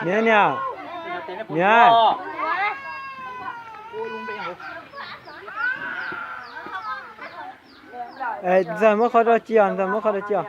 Niam, niam, niam. Ntxawg muab qhov rau ci os, ntxawg muab qhov rau ci os.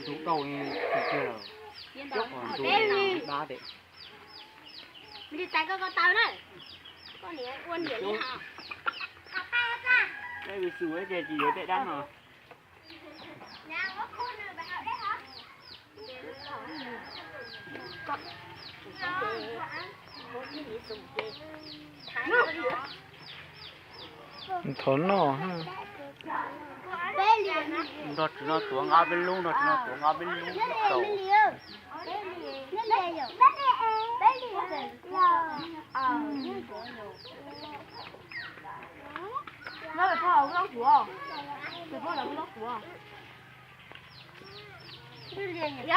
Tus dau tus dab tes. Li tais koj ko taw na, koj niam ua niam li hos. Tsis yuav tej dab no. Thov noj. Nrog tsis no tuav nqa peb lub, nrog tsis no tuav nqa peb lub tau.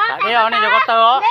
Tam thiab nej cov ko taw os.